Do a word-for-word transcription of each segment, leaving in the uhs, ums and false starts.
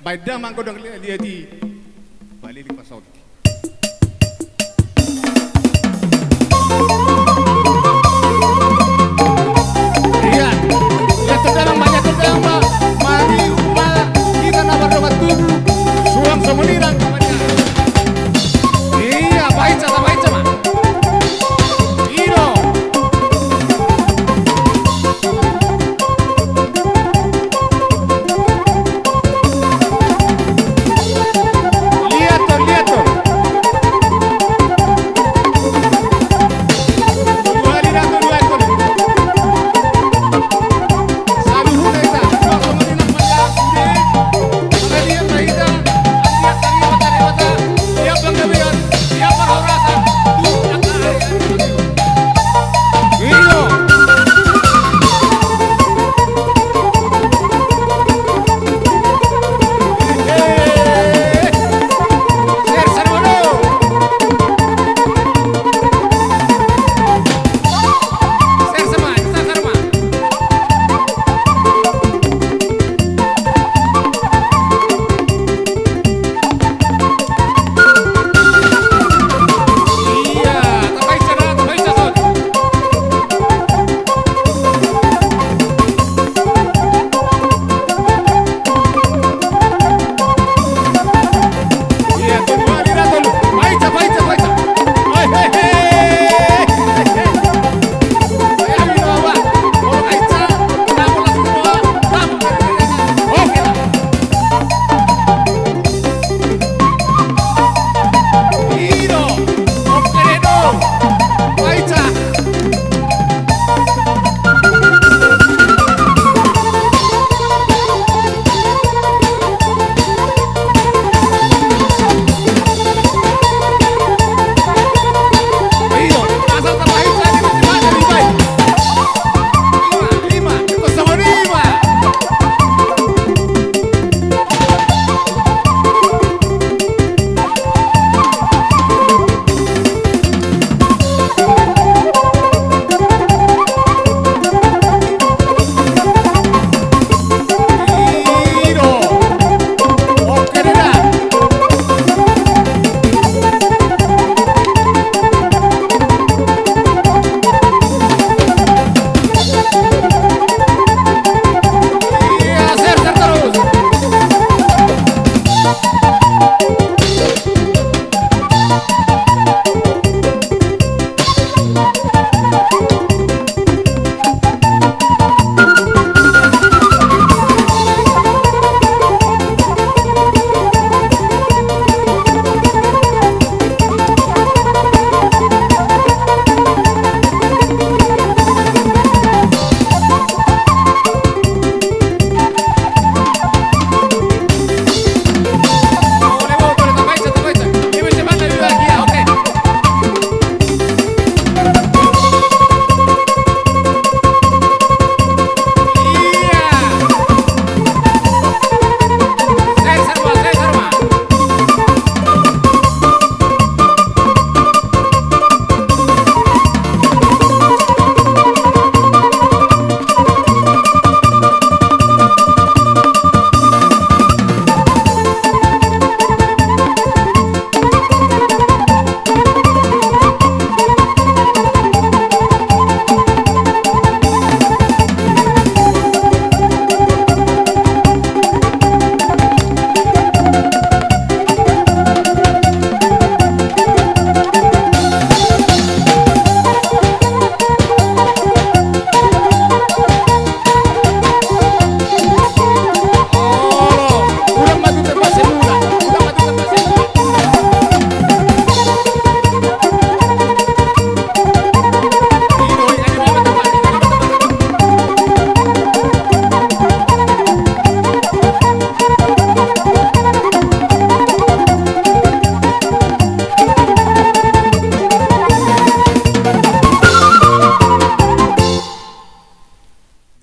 Baen damang godang liat-liat i. Balik di pasal. Iya. Liat godang ma, liat godang ma. Mari uma kita na mardongan tubu. Suang songon i nang. Iya, baen sa, baen sa ma. Ino.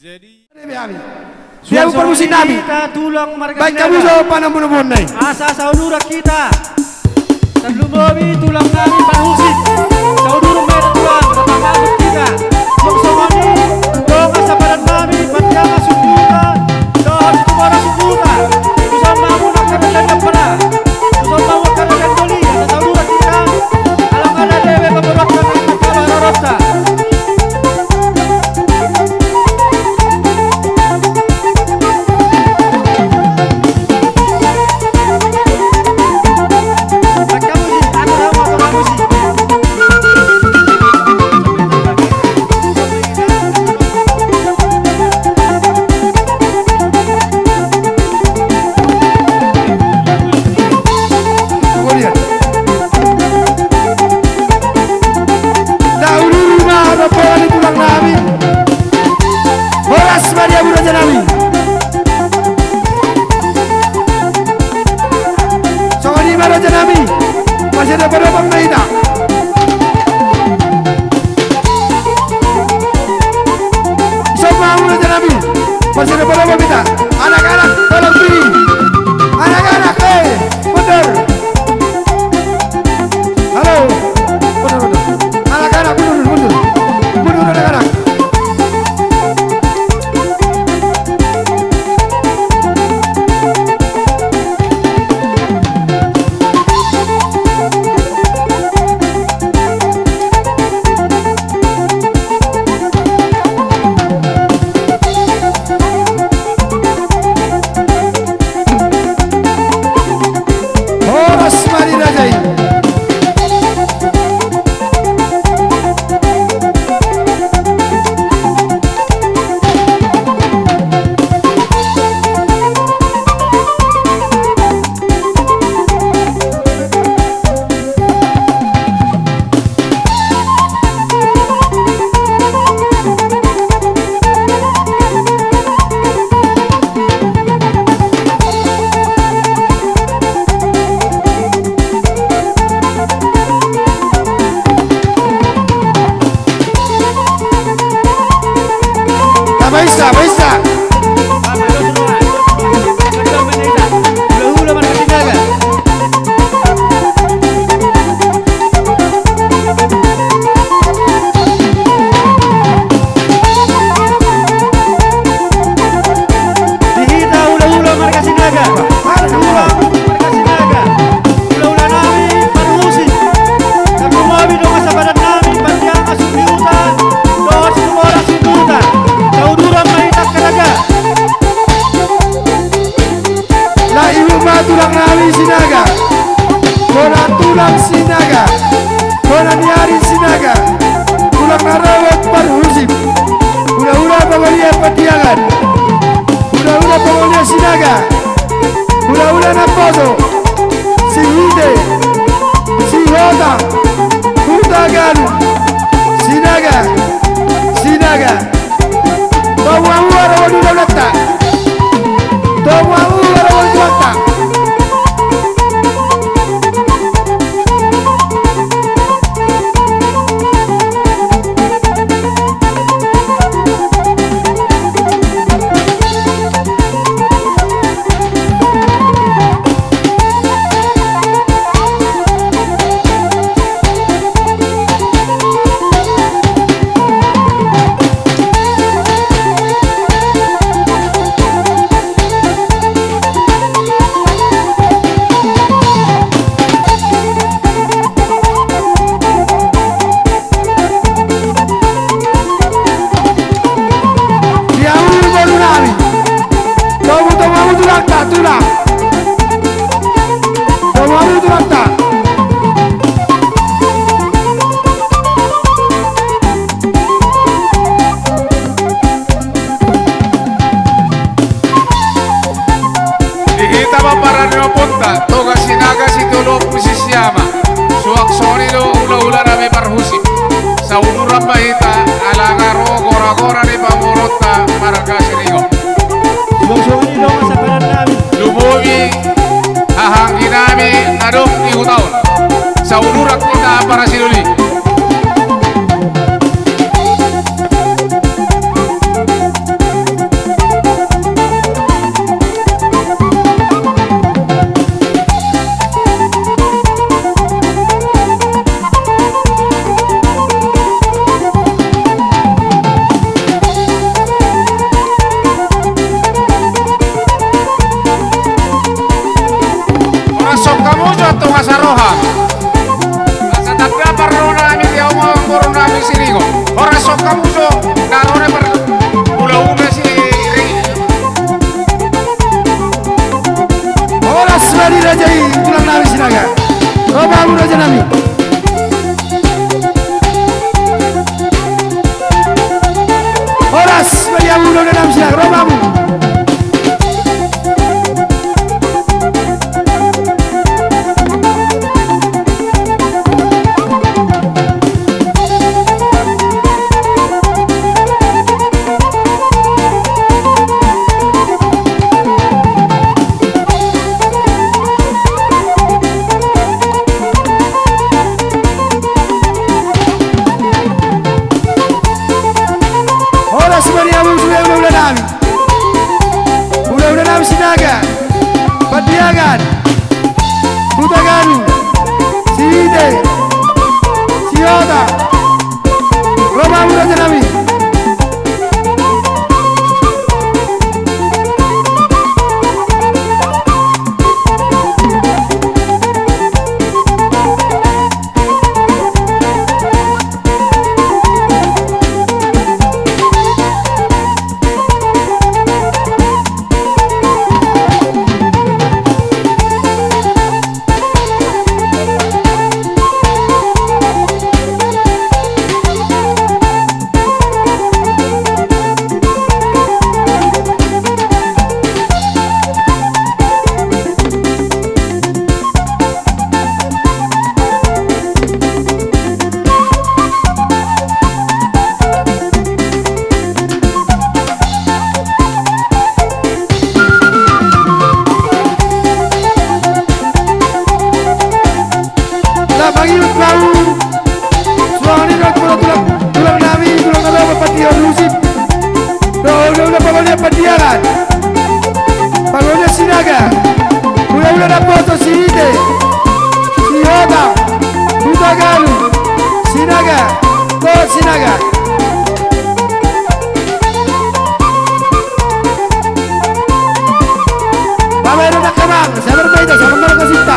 Jadi, dia umpar musik nami. Baik, hamu jo panambunambun nai. Asa sauluran hita. Tarlumobi tulang nami parmusik. Sauduru ma tulang, rata maksud hita. Songon i, dongan sapadan nami, Pandiangan Sumbuta. Dohot Tumora Sumbuta. Tuson ma hamu Marsidopadopang ma hita. Ison ma hamu raja nami. Marsidopadopang hita. Anak-anak, tolong diri. Anak-anak, eh, mundur. Halo. Mundur, mundur. Anak-anak, mundur, mundur. Mundur, anak-anak. Horas ma di raja i. Baisa, baisa. Di hita hulahula marga Sinaga, hulahula marga Sinaga, hulahula nami Parhusip, tarlumobi dongan sapadan nami Pandiangan Supiuta dohot Sumora Sinuta, sauduran ma hita angka raja. Laho ihut ma tulang nami Sinaga, bona tulang Sinaga, bona ni ari Sinaga, tulang na ro dohot Parhusip, hulahula pangoli Pandiangan, hulahula pangoli Sinaga, hulahula Namboto, Sihite, Sihotang, Hutagalu, Sinaga, Sinaga. Tong hamu haroro ni hulahulanta. Tong hamu haroro ni hulahulanta. Di hamu boru nami. Tong hamu, tong hamu tulangta, tulang. Tong hamu tulangta. Di hita ma parade ni ompunta, Toga Sinaga Sitolu Ompu Sisiama. Suang songon i do hulahula nami Parhusip. Sauduran ma hita ala nga ro goragora ni pamoruonta marga Siregar. Suang songon i do ma sapadan nami. Lumobi hahaanggi nami na adong di huta on. Sauduran hita parasidoli. Horas songon hamu jo, Toga Saroha. Asa tanda parroha nami di hamu, boru nami Sirigo. Horas songon hamu jo, na ro ni parhulahula Sirigo. Horas ma di raja i, tulang nami Sinaga. Ro ma hamu raja nami. Horas ma di hamu, hulahula nami Sinaga, ro ma hamu. Hutagalung, Sihite, Sihota, ro ma hamu raja nami. Lapangi utlau. Suang ni kau tulang, tulang, tulang nami, tulang nami, Bupati Olusip. Dohot ulaula pangoli Pandiangan. Pangoli Sinaga. Ulaula naposo Sihite, Sihota, Hutagalung, Sinaga, dohot Sinaga. Babaen anak kamang, sabar baita, sabar baita, sabar baita.